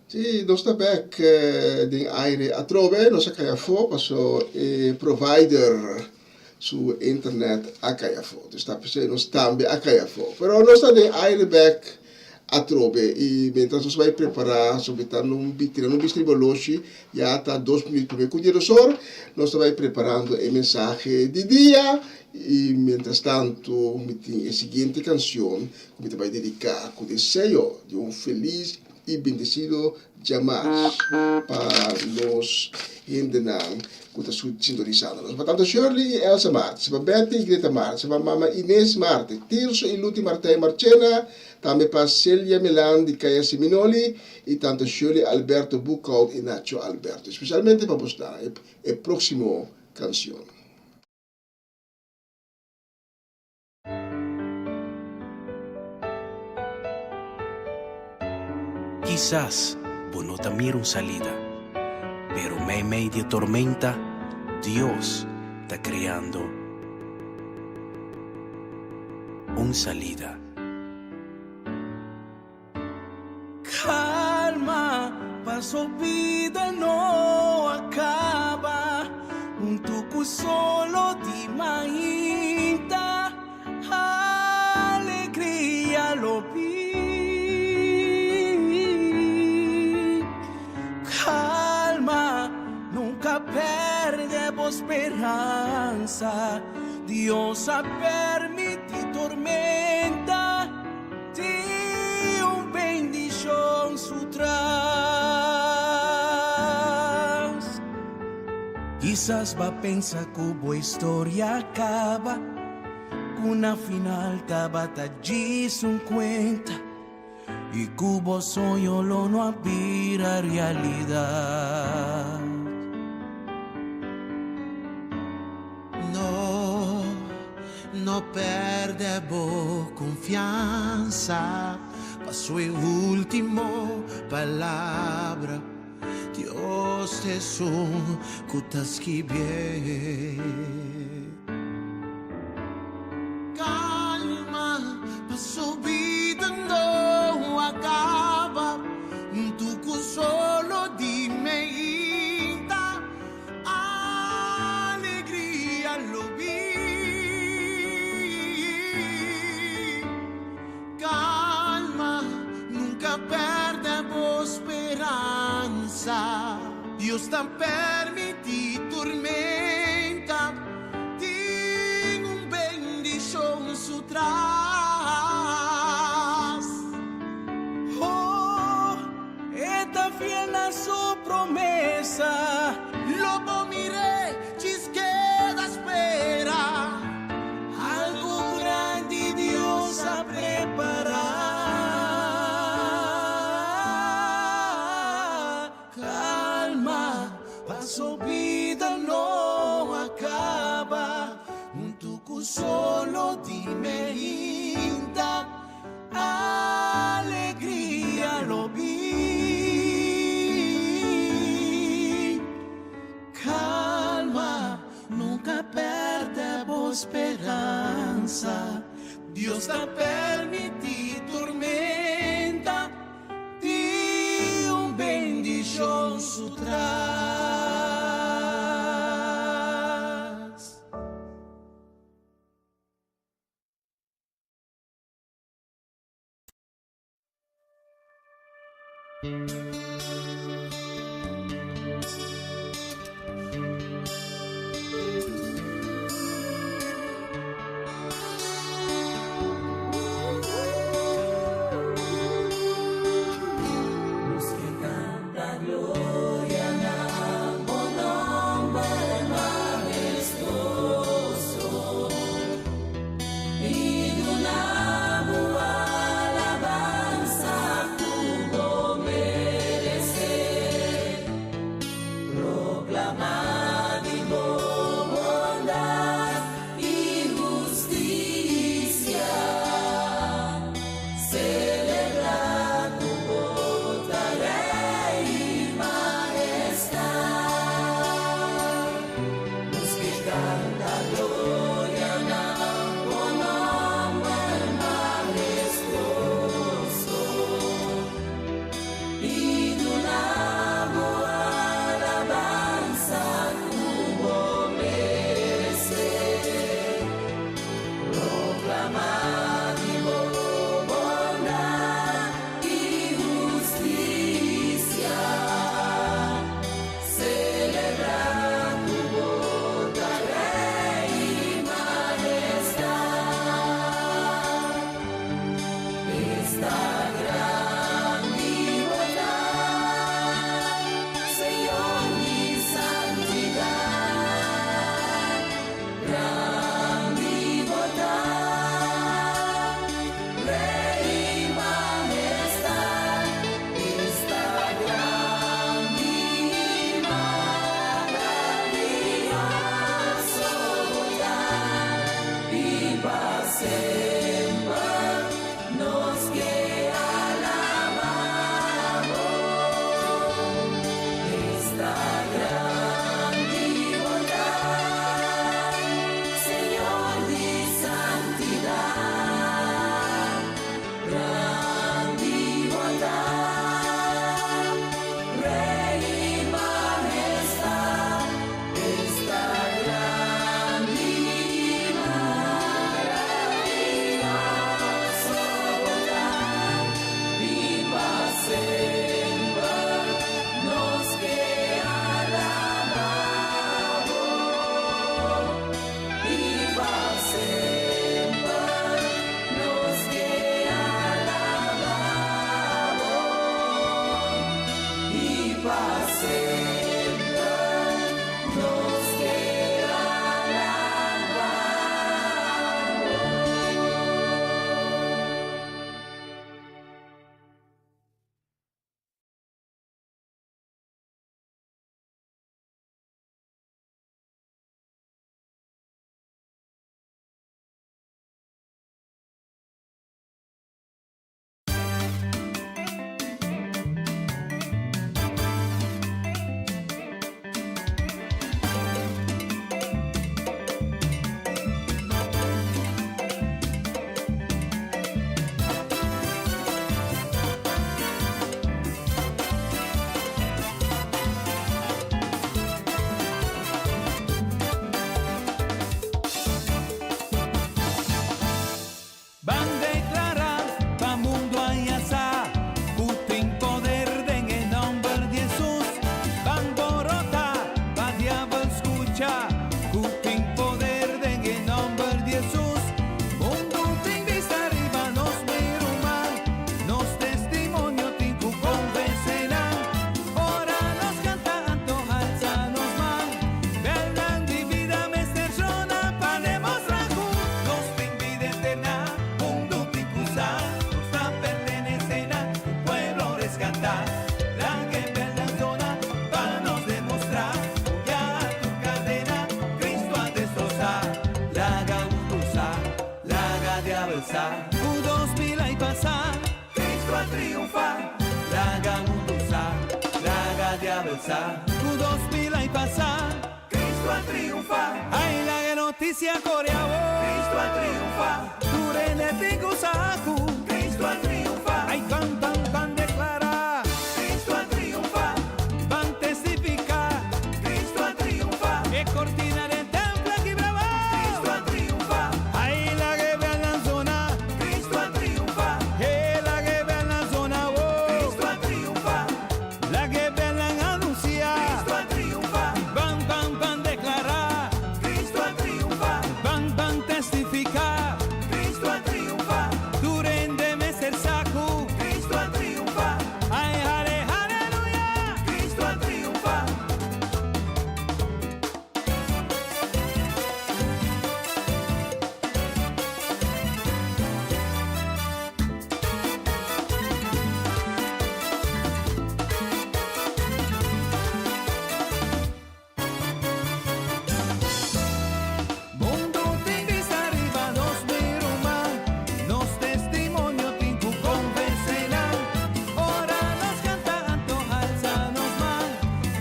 Sí, nos ta bek den aire atrobe. Nos a kai afó paso e provider su internet a kai afó. Dus ta p'esei nos tambe a kai afó. Pero nos ta den aire bek atrobe i mientras nos bai prepará so mi ta nun tira nun bista riba oloshi ya ta dos minuut promé ku diesdos or. Nos ta bai preparando e mensahe di dia i mientras tanto mi tin e siguiente kanshon ku mi ta bai dediká ku deseo di un felis i bendesido djamas pa nos hendenan ku ta sintonisando nos. Pa tanto Shirley i Elsa Martes, pa Betty i Greta Martes, pa Mama Ines Martes, Tirso i Luti Martijn Marchena, tambe pa Celia Melan di Kaya Seminoli i tanto Shirley Alberto Boekhout i Nacho Alberto. Espesialmente pa bosnan e próksimo kanshon. Kisas bo no ta mira un salida, pero meimei di e tormenta, Dios ta kreando un salida. Calma, paso bida no a caba. Hunto cu solo di mainta, alegria lo bin. Calma, nunca perde bo speransa. Dios a permiti tormenta. Tin un bendishon su tras. Kisas b'a pensa ku bo historia a kaba, ku na final tabata djis un kuenta i ku bo soño lo no a bira realidat. No, no perde bo confianza, paso e ultimo palabra Dios ta esun cu ta skibié. Calma, paso bida no a caba, hunto cu solo di meinta. Alegria lo bin. Calma, nunca perde bo speransa. Dios ta permiti tormenta, tin un bendicion su tras. Oh, E ta fiel na su promesa. Lo bo mir'é djis keda spera. Algu grandi Dios a prepará. Kalma, paso bida no a kaba. Huntu ku solo di meinta. Alegria lo bin. Calma, nunca perde bo speransa. Dios ta permiti tormenta, tin un bendicion su tras. Nos ke alabá bo. Ban declara pa mundo haya sa cu tin poder den e nomber di Jesus. Ban borota pa diabel scucha cu tin poder den e nomber di Jesus. Mundo tin bista riba nos mi ruman, nos testimonio tin cu convence nan. Ora nos canta anto alza nos man, belnan di bida mester zona pa demostra cu nos tin bida eterna. Mundo tin cu sa, nos ta pertenece na un pueblo rescata. Laga e belnan zona pa nos demostra cu ya tur cadena Cristo a destrosa. Laga mundo sa, laga diabel sa, cu 2000 ai pasa, Cristo a triunfa. Laga mundo sa, laga diabel sa, cu 2000 ai pasa, Cristo a triunfa. Ai laga noticia core awo, Cristo a triunfa. Tur hende tin cu sa cu Cristo a triunfa. Ai ban ban ban declara, Cristo a triunfa. Ban testifica, Cristo a triunfa. E cortina den templo a kibra abou, Cristo a triunfa. Ai laga e belnan zona, Cristo a triunfa. E laga e belnan zona awo, Cristo a triunfa. Laga e belnan anuncia, Cristo a triunfa. Ban ban ban declara, Cristo a triunfa. Ban ban testifica, Cristo a triunfa. Tur hende mester sa cu Cristo a triunfa. Ai hale haleluya, Cristo a triunfa. Mundo tin bista riba nos mi ruman, nos testimonio tin cu convence nan. Ora nos canta anto alza nos man,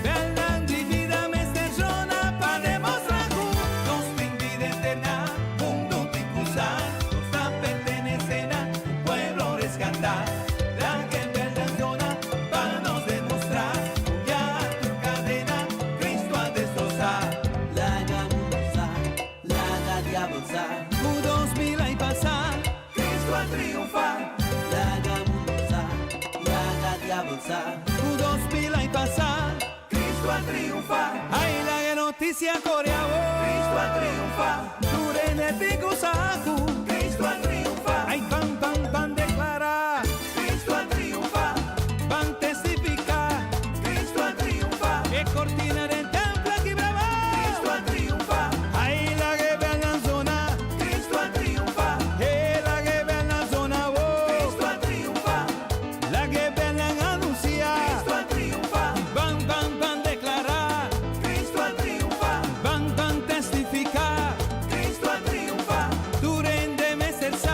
belnan di bida mester zona pa demostra cu nos tin bida eterna. Mundo tin cu sa, nos ta pertenece na un pueblo rescata. Laga e belnan zona pa nos demostra cu ya tur cadena Cristo a destrosa. Laga mundo sa, laga diabel sa, cu 2000 ai pasa, Cristo a triunfa. Laga mundo sa, laga diabel sa, cu 2000 ai pasa, Cristo a triunfa. Ai laga e noticia core awo, Cristo a triunfa. Tur hende tin cu sa cu Cristo a triunfa. Ai ban ban ban declara, Cristo a triunfa. Ban testifica, Cristo a triunfa. E cortina den templo a kibra abou, Cristo a triunfa. Ai laga e belnan zona, Cristo a triunfa. E laga e belnan zona awo, Cristo a triunfa. Laga e belnan anuncia, Cristo a triunfa. Ban ban ban declara, Cristo a triunfa. Ban ban testifica, Cristo a triunfa. Tur hende mester sa.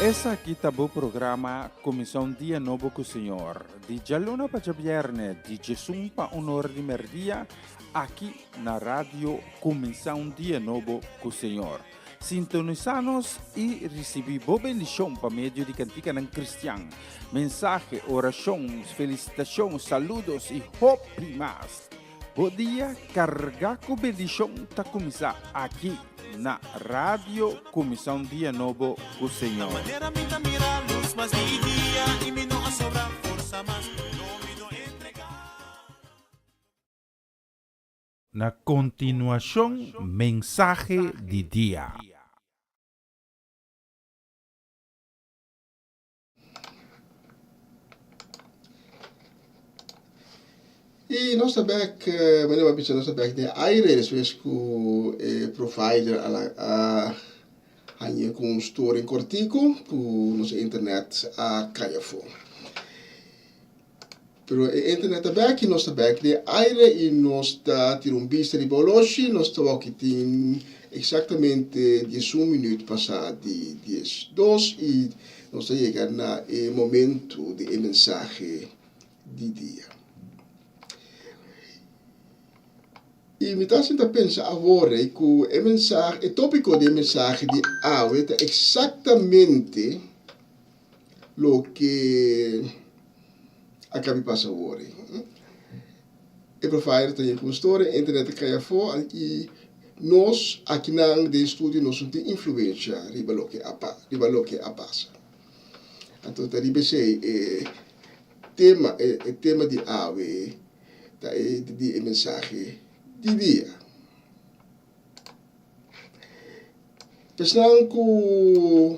Esaki ta bo programa Kuminsá un Dia Nobo ku Señor, di djaluna pa djabièrnè, di djesun pa un ora di mèrdia, aki na Radio Kuminsá un Dia Nobo ku Señor. Sintonisá nos i risibí bo bendishon pa medio di kantikanan kristian, mensahe, orashon, felisitashon, saludos i hopi mas. Bo dia kargá ku bendishon ta kuminsá aki na Radio Kuminsá un Dia Nobo ku Señor. Na kontinuashon mensahe di dia. I nos ta bek, manera bo a bisa nos ta bek den aire despues ku e provider a a haña ku un storing kortiku ku nos internet a kai afó. Pero e internet ta bek i nos ta bek den aire i nos ta tira un bista riba oloshi, nos ta wak ki tin exactamente diesun minuut pasa di diesdos i nos ta yega na e momento di e mensahe di dia. I mi ta sinta pensa awor ei ku e mensahe, e topiko di e mensahe di awe ta exactamente Loke a kabi pasa awor ei. E provider ta yega ku un storia, e internet ta kai afó i nos akinan den studio nos no tin influensha riba loke a riba loke a pasa. Anto ta riba esei e tema e tema di awe ta e di e mensahe di dia. Esnan ku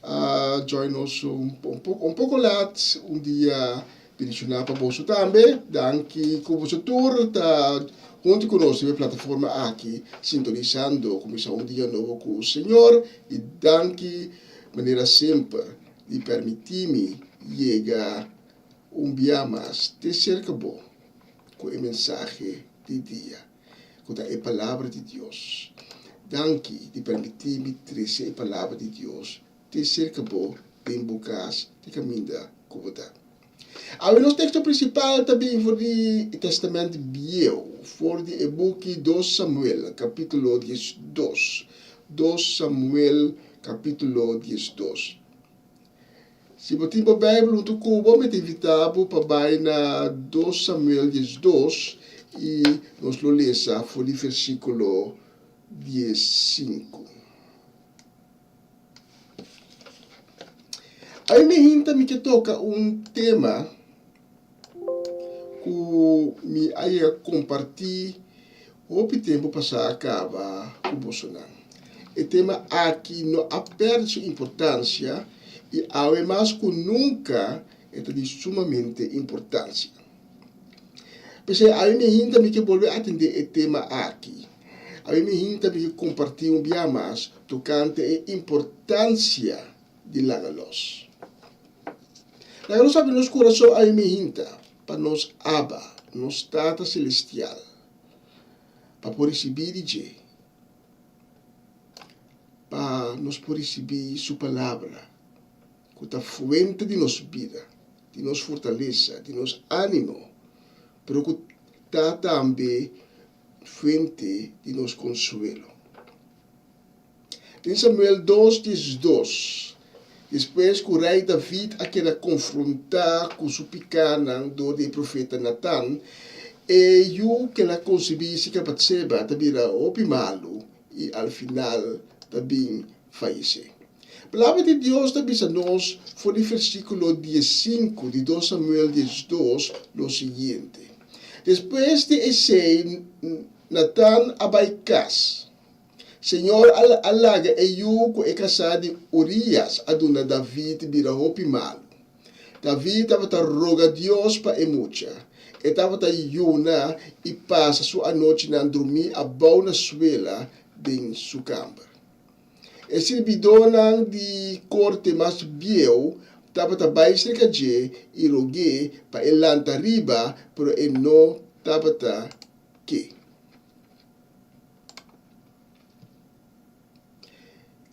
a join nos un un poko lat un dia bendishoná pa boso tambe. Danki ku boso tur ta huntu ku nos riba e plataforma aki sintonisando kuminsá un dia nobo ku Señor i danki manera semper di permití mi yega un bia mas te serka bo ku e mensahe di dia. ku ta e Palabra di Dios. Danki di permití mi trese e Palabra di Dios te serka bo den bo kas te kaminda ku bo ta. Awe nos teksto prinsipal ta bin for di e Tèstamènt Bieu, for di e buki Dos Samuel, kapítulo diesdos. Dos Samuel, kapítulo diesdos. Si bo tin bo Bijbel huntu ku bo, mi ta invitá bo pa bai na Dos Samuel diesdos i nos lo lesa for di versíkulo diesinku. Ai mi hinta mi ke toka un tema ku mi a yega kompartí hopi tempu pasá a kaba ku bosonan. E tema aki no a pèrdè su importansia i awe mas ku nunka e ta di sumamente importansia. P'esei awe mi hinta mi ke bolbe atendé e tema aki. Awe mi hinta mi ke kompartí un bia mas tokante e importansia di laga los. Laga nos habri nos kurason awe mi hinta pa nos Abba, nos Tata Selestial, pa por risibí di dje, pa nos por risibí Su Palabra ku ta fuente di nos bida, di nos fortalesa, di nos ánimo, pero ku ta tambe fuente di nos konsuelo. Den Samuel dos diesdos, despues ku Rei David a keda konfrontá ku su pikánan dor di e profeta Natan, e yu ku el a konsebí serka Batseba ta bira hopi malu i al final ta bin fayesé. Palabra di Dios ta bisa nos for di versíkulo diesinku di dos Samuel diesdos lo siguiente, Despues di esei Natan a bai kas. Señor a laga e yu ku e kasá di Urias a duna David bira hopi malu. David tabata roga Dios pa e mucha. E tabata yuna i pasa su anochinan drumí abou na suela den su kamber. E sirbidónan di korte mas bieu tabata bai serka dje i rog'é pa e lanta riba, pero e no tabata ke.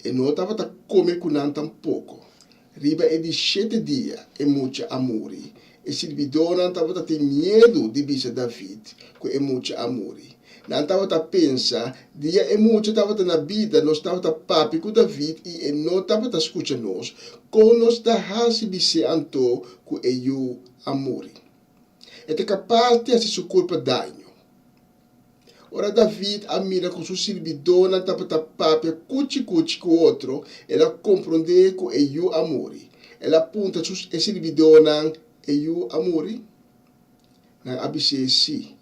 E no tabata kome ku nan tampoko. Riba e di shete dia e mucha a muri. E sirbidónan tabata tin miedu di bisa David ku e mucha a muri. Nan tabata pensa, Dia e mucha tabata na bida nos tabata papia ku David i e no tabata skucha nos. Kon nos ta hasi bis'é anto ku e yu a muri? E ta kapas di hasi su kurpa daño. Ora David a mira ku su sirbidónan tabata papia kuchi-kuchi ku otro, el a komprondé ku e yu a muri. El a puntra su e sirbidónan, E yu a muri? Nan a bis'é, Sí.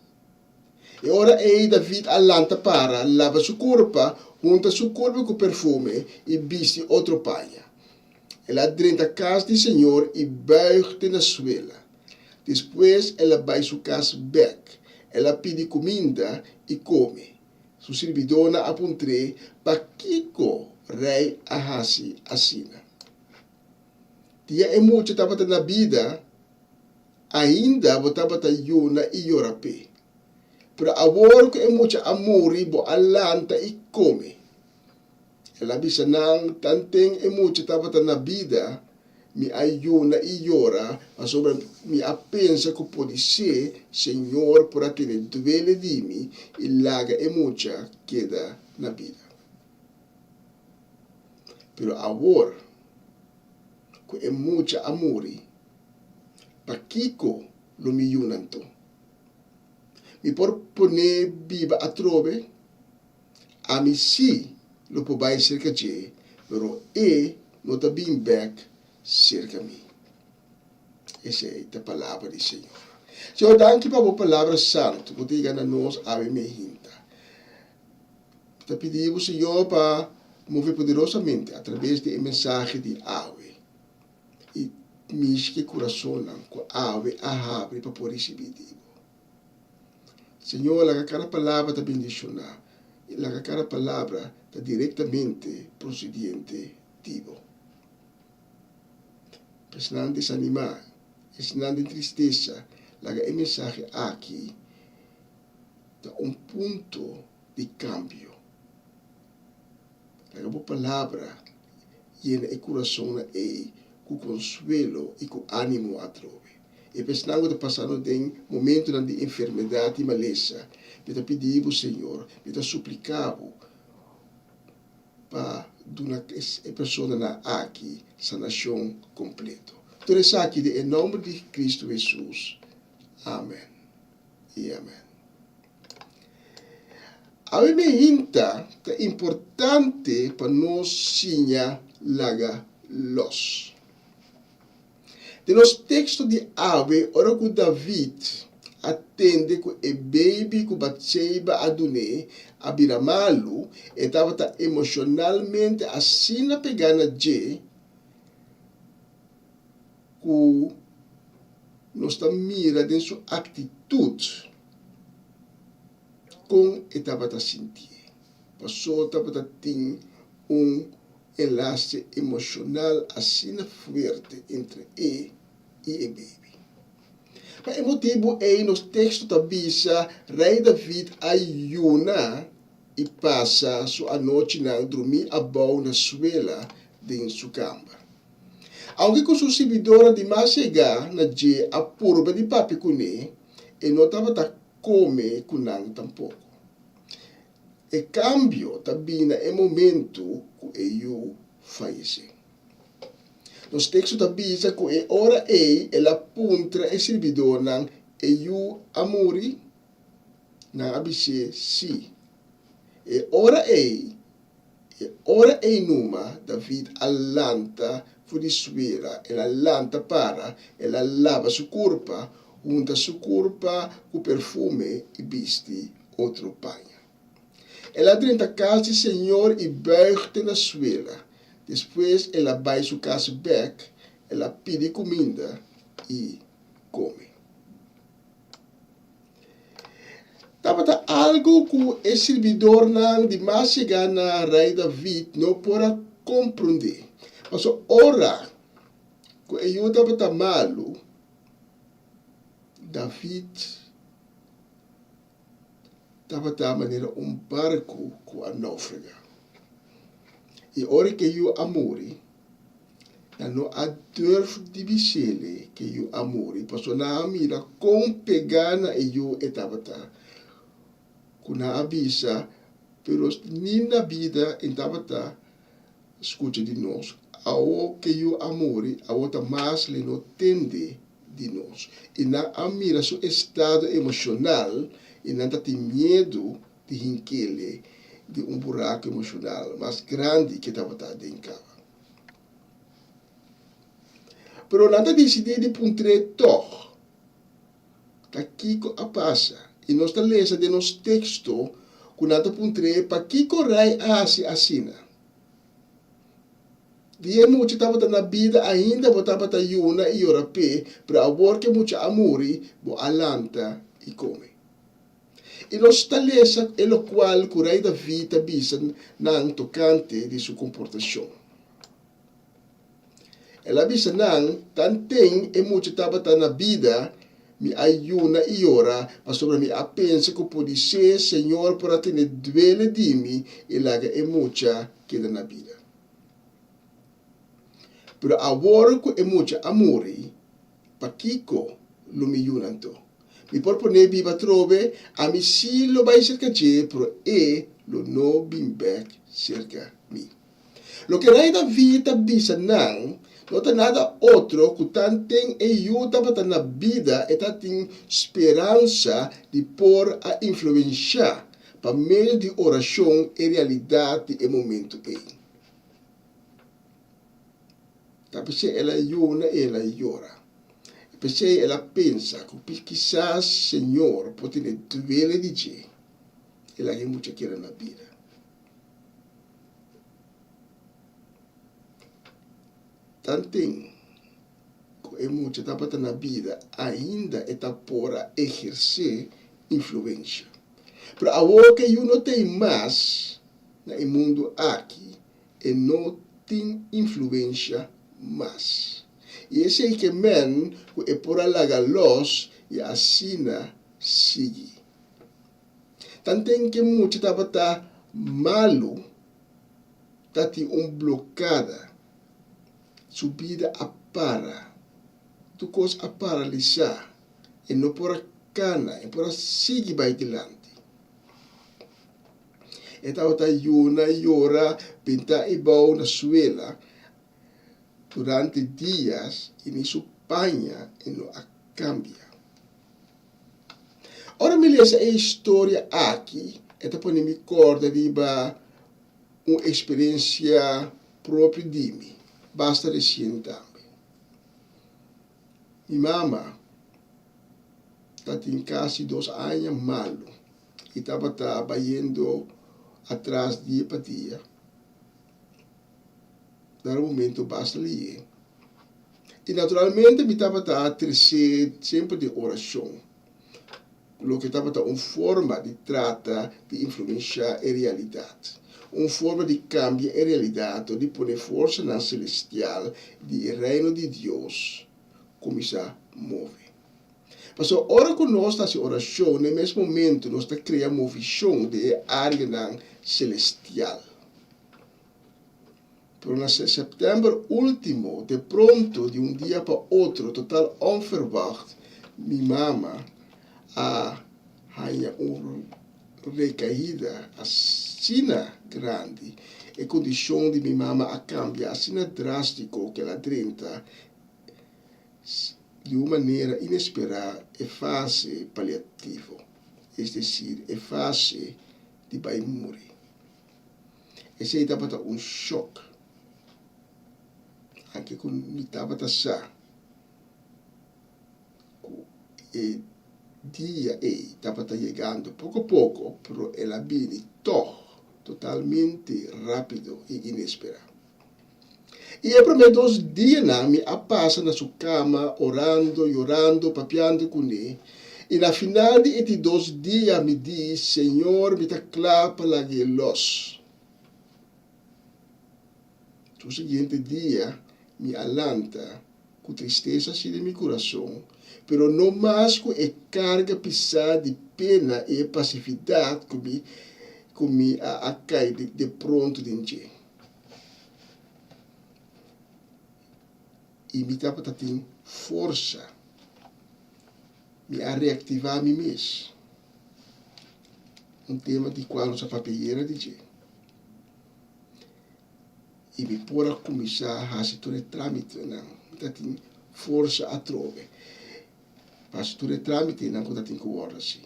E ora ei David a lanta para, laba su kurpa, hunta su kurpa ku perfume i bisti otro paña. El a drenta kas di señor i buig te na suela. Despues el a bai su kas bèk. El a pidi kuminda i kome. Su sirbidónan a puntr'é pakiko rei a hasi asina. Dia e mucha tabata na bida, ainda bo tabata yuna i yora p'e. Pero awor ku e mucha a muri bo a lanta i kome. El a bisa nan, Tanten e mucha tabata na bida, mi a yuna i yora, pasobra mi a pensa ku podisé Señor por a tene duele di mi i laga e mucha keda na bida. Pero awor ku e mucha a muri, pakiko lo mi yuna anto? Mi por pon'é biba atrobe? Ami sí lo por bai serka dje, pero e no ta bin bèk serka mi. Esei ta palabra di Señor. Señor, danki pa bo palabra santu ku ta yega na nos awe meinta. Mi ta pidi bo, Señor, pa move poderosamente atraves di e mensahe di awe i mishi ku e kurasonnan ku awe a habri pa por risibí di bo. Señor, laga kada palabra ta bendishoná i laga kada palabra ta direktamente prosediente di Bo. Pa esnan desanimá, esnan den tristesa, laga e mensahe aki ta un punto di kambio. Laga Bo palabra yena e kurasonnan ei ku konsuelo i ku ánimo atrobe. E pesnan ku ta pasando den momentunan di enfermedat i malesa, mi ta pidi bo, Señor, mi ta supliká bo pa duna e personanan aki sanashon kompleto. Tur esaki den e nòmber di Kristu Hesus. Amen i amen. Awe mi hinta ta importante pa nos siña laga lòs. Den nos teksto di awe, ora ku David a tende ku e beibi ku Batseba a dun'é a bira malu, e tabata emoshonalmente asina pegá na dje ku nos ta mira den su aktitut kon e tabata sintié. Pasobra tabata tin un enlace emocional asina fuerte entre e i e baby. Pa e motibu ei nos teksto ta bisa Rei David a yuna i pasa su anochinan drumí abou na suela den su kamber. Aunke ku su sirbidornan di mas yegá na dje a purba di papia kuné, e no tabata kome ku nan tampoko. E kambio ta bini na e momentu ku e yu fayesé. Nos teksto ta bisa ku e ora ei el a puntra e sirbidornan, E yu a muri? Nan a bis'é, Sí. E ora ei, e ora ei numa David a lanta for di suela, el a lanta para, el a laba su kurpa, hunta su kurpa ku perfume i bisti otro paña. El a drenta kas di Señor i buig te na suela. Despues el a bai su kas bek, el a pidi kuminda i kome. Tabata algu ku e sirbidornan di mas yegá na Rei David no por a komprondé. Pasobra ora ku e yu tabata malu, David tabata manera un barku ku a naufragá. I ora ku e yu a muri, Nan no a durf di bis'ele ku e yu a muri, pasobra nan a mira kon pegá na e yu e tabata. Ku nan a bisa, Pero ni na bida e tabata skucha di nos. Awor ku e yu a muri, awor ta mas le no tende di nos. I nan a mira su estado emoshonal i nan ta tin miedu di hinkele di un buraku emoshonal mas grandi ku e tabata aden kaba. Pero nan ta disidí di puntr'é tòg ta kiko a pasa. I nos ta lesa den nos teksto ku nan ta puntr'é pakiko rei a hasi asina. Di e mucha tabata na bida ainda bo tabata yuna i yora p'e, pero awor ku e mucha a muri, bo a lanta i kome. I nos ta lesa e lokual ku Rei David ta bisa nan tokante di su komportashon. El a bisa nan, Tanten e mucha tabata na bida, mi a yuna i yora, pasobra mi a pensa ku podisé Señor por a tene duele di mi i laga e mucha keda na bida. Pero awor ku e mucha a muri, Pakiko lo mi yuna anto? Mi por pon'é biba atrobe? Ami sí lo bai serka dje, pero e lo no bin bèk serka mi. Loke Rei David ta bisa nan no ta nada otro ku tanten e yu tabata na bida e tatin speransa di por a influenshá pa medio di orashon e realidat di e momentu ei. Ta p'esei el a yuna i el a yora. P'esei el a pensa ku kisas Señor por tene duele di dje i laga e mucha keda na bida. Tanten ku e mucha tabata na bida ainda e ta por a ehersé influensha. Pero awor ku e yu no t'ei mas na e mundu aki, E no tin influencia mas. I esei ke men ku e por a laga los i asina sigui. Tanten ke mucha tabata malu, ta tin un blokada. Su bida a para. Tur kos a paralisá. E no por a kana, e por a sigui bai dilanti. E tabata yuna i yora bintá i bou na suela durante dias i ni su paña e no a kambia. Ora mi lesa e historia aki e ta pone mi kòrda riba un eksperensia propio di mi, basta resien tambe. Mi mama ta tin kasi dos aña malu. i tabata bayendo atras dia pa dia. Na un momento basta lié. I naturalmente mi tabata tresé semper den orashon, loke tabata un forma di trata di influenshá e realidat, un forma di kambia e realidat dor di pone forsanan selestial di e Reino di Dios kuminsá move. Pasobra ora ku nos ta hasi orashon, na e mes momentu nos ta krea movishon den e áreanan selestial. Pero na sèptèmber último, de pronto, di un dia pa otro, total ònferwagt, mi mama a haña un rekaida asina grandi. E kondishon di mi mama a kambia asina drástiko ku el a drenta Di un manera inesperá e fase paliativo, es desir e fase di bai muri. Esei tabata un shòk, anke ku mi tabata sa ku e dia ei tabata yegando poko poko, pero el a bini tòg totalmente rápido i inesperá. I e promé dos dianan mi a pasa na su kama orando, yorando, papiando kuné. I na final di e di dos dia mi di, Señor, mi ta kla pa lag'é lòs. Su siguiente dia mi a lanta ku tristesa así den mi kurason, pero no mas ku e karga pisá di pena i e pasividat ku mi ku mi a a kai de pronto den dje. I mi tabata tin forsa. Mi a reaktivá mi mes. Un tema di kua nos a papia ayera di dje. I mi por a kuminsá hasi tur e trámitenan. Mi ta tin forsa atrobe pa hasi tur e trámitenan ku ta tin ku wòrdu hasi.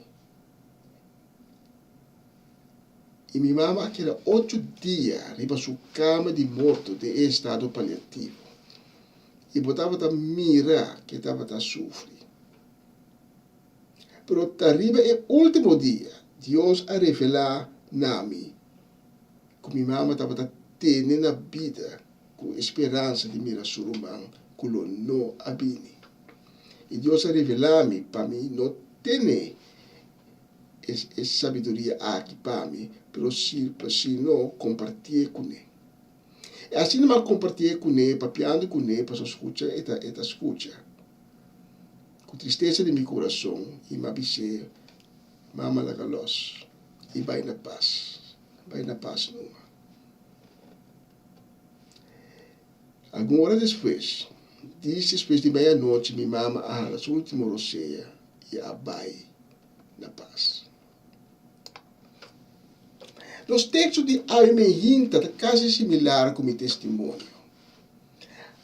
I mi mama a keda ocho dia riba su kama di morto den e estado paliativo. I bo tabata mira ku e tabata sufri. Pero ta riba e último dia, Dios a revelá na mi ku mi mama tabata tene na bida ku e speransa di mira su ruman ku lo no a bini. I Dios a revelá mi pa mi no tene e sabiduria aki pa mi, pero sino kompartié kuné. I asina mi a kompartié kuné, papiando kuné, pasobra skucha e ta e ta skucha. Ku tristesa di mi kurason i mi a bis'é, Mama laga lòs i bai na pas, bai na pas numa. Algun ora despues, dis despues di meianochi mi mama a hala su ultimo rosea i a bai na pas. Nos teksto di awe mehinta ta kasi similar ku mi testimonio.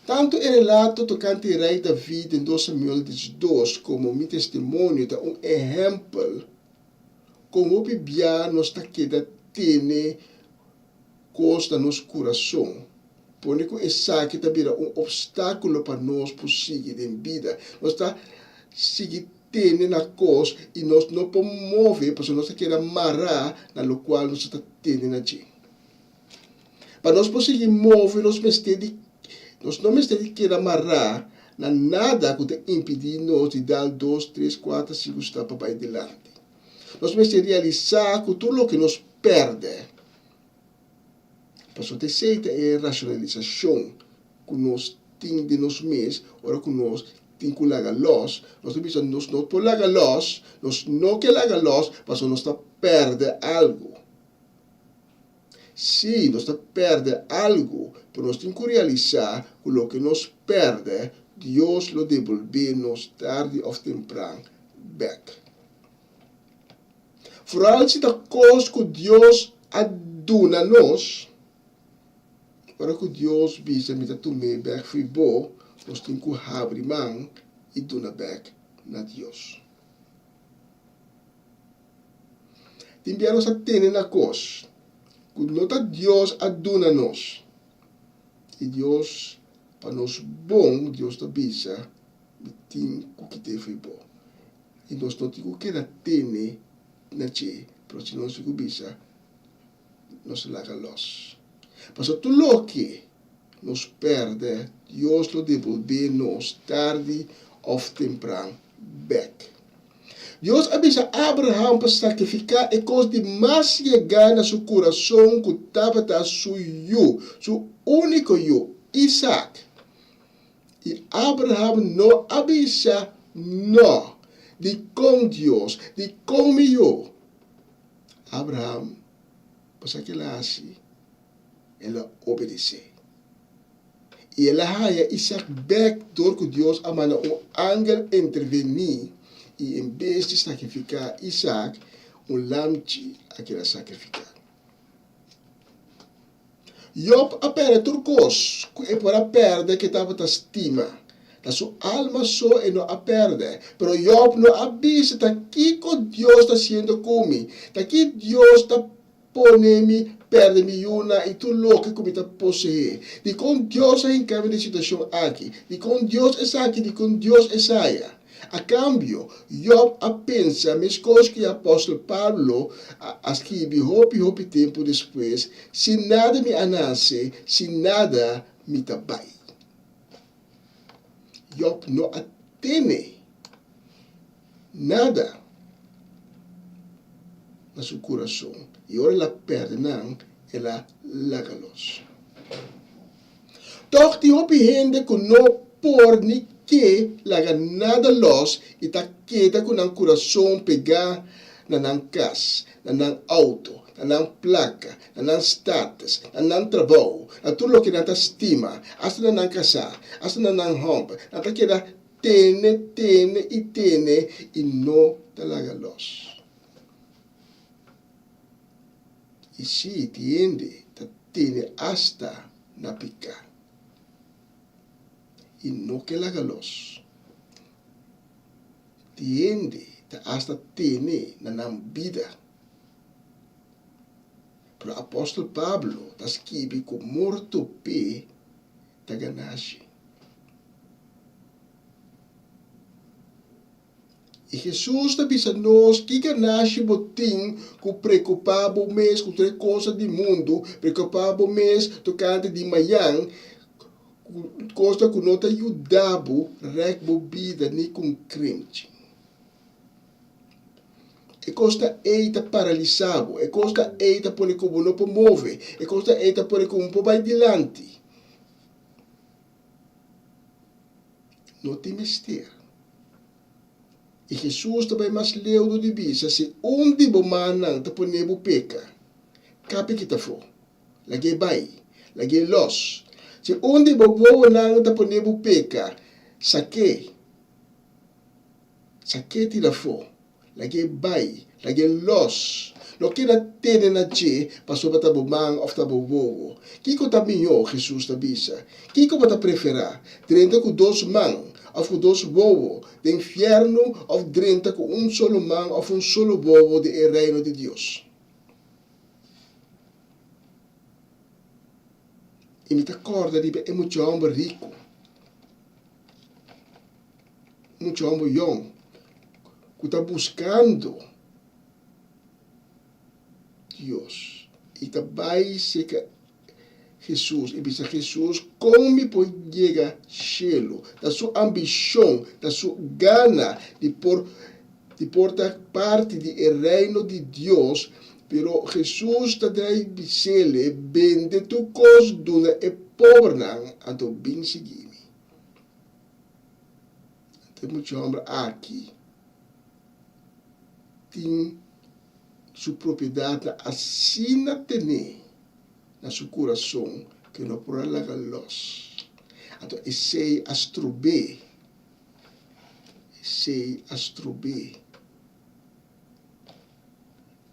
Tantu e relato tokante e rei David den Dos Samuel diesdos komo mi testimonio ta un ehèmpel kon hopi bia nos ta keda tene kos na nos kurason, pone ku esaki ta bira un opstákulo pa nos por sigui den bida. Nos ta sigui tene na kos i nos no por move pasobra nos ta keda mará na lokual nos ta tene na dje. Pa nos por sigui move nos mester di nos no mester di keda mará na nada ku ta impidí nos di dal dos, tres, kuater, sinku stap pa bai dilanti. Nos mester realisá ku tur loke nos pèrdè, pasobra ta esei ta e rashonalisashon ku nos tin den nos mes ora ku nos tin ku laga lòs, nos ta bisa nos no por laga lòs, nos no ke laga lòs pasobra nos ta pèrdè algu. Sí, nos ta pèrdè algu, pero nos tin ku realisá ku loke nos pèrdè, Dios lo debolbé nos tardi òf tempran bèk. Foral si ta kos ku Dios a duna nos, ora ku Dios bisa mi ta tum'é bèk fo'i bo, nos tin ku habri man i duna bèk na Dios. Tin bia nos a tene na kos ku no ta Dios a duna nos. I Dios, pa nos bon, Dios ta bisa, Mi tin ku kit'é fo'i bo. I nos no tin ku keda tene na dje, pero si nos tin ku bisa, nos laga lòs. Pasobra tur loke nos pèrdè, Dios lo debolbé nos tardi òf tempran bèk. Dios a bisa Abraham pa sakrifiká e kos di mas yegá na su kurason ku tabata su yu, su úniko yu, Isak. I Abraham no a bisa nò. Dikon, Dios? Dikon mi yu? Abraham, bo sa ke el a hasi? El a obedesé. I el a haña Isak bèk dor ku Dios a manda un angel intervení i en bes di sakrifiká Isak, un lamchi a keda sakrifiká. Job a pèrdè tur kos ku e por a pèrdè ku e tabata stima. Ta su alma so e no a pèrdè. Pero Job no a bisa ta kiko Dios ta hasiendo ku mi, ta ki Dios ta Pone mi pèrdè mi yunan i tur loke ku mi ta poseé. Dikon Dios a hinká mi den situashon aki? Dikon Dios esaki? Dikon Dios esaya? A kambio, Yòb a pensa meskos ku e apòstel Pablo a skibi hopi hopi tempu despues, Sin nada mi a nase, sin nada mi ta bai. Yòb no a tene nada na su kurason, i ora el a pèrdè nan, el a laga los. Tòg tin hopi hende ku no por ni ke laga nada lòs i ta keda ku nan kurason pegá na nan kas, na nan outo, na nan plaka, na nan status, na nan trabou. na tur loke nan ta stima, asta na nan kasá, asta na nan hòmber. Nan ta keda tene, tene i tene i no ta laga lòs. I sí, tin hende ta tene asta na piká i no ke laga lòs. Tin hende ta asta tene na nan bida. Pero apòstel Pablo ta skibi ku morto p'e ta ganashi. I Hesus ta bisa nos, Ki ganashi bo tin ku preokupá bo mes ku tur e kosnan di mundu, preokupá bo mes tokante di mañan, kosnan ku no ta yuda bo rèk bo bida ni ku un krimchi? E kosnan ei ta paralisá bo, e kosnan ei ta pone ku bo no por move, e kosnan ei ta pone ku bo no por bai dilanti. No tin mester. I Hesus ta bai mas leu dor di bisa, Si un di bo mannan ta pone bo peka, kapi kita afó, lag'é bai, lag'é lòs. Si un di bo wowonan ta pone bo peka, sak'é, sak'é tira afó. Lag'é bai, lag'é lòs. No keda tene na dje pasobra ta bo man òf ta bo wowo. Kiko ta mihó? Hesus ta bisa. Kiko bo ta preferá, drenta ku dos man òf ku dos wowo den fièrnu òf drenta ku un solo man òf un solo wowo den e Reino di Dios? I mi ta kòrda riba e mucha hòmber riku. Mucha homber yong ku ta buskando Dios i ta bai serka Hesus i bisa Hesus, Kon mi por yega shelu? Ta su ambishon, ta su gana di por di por ta parti di e Reino di Dios, pero Hesus ta drai bis'el, Bende tur kos, duna e pobernan, anto bin sigui mi. E mucha homber aki tin su propiedadnan asina tené na su kurason ku e no por a laga lòs. Anto esei a strob'é, esei a strob'é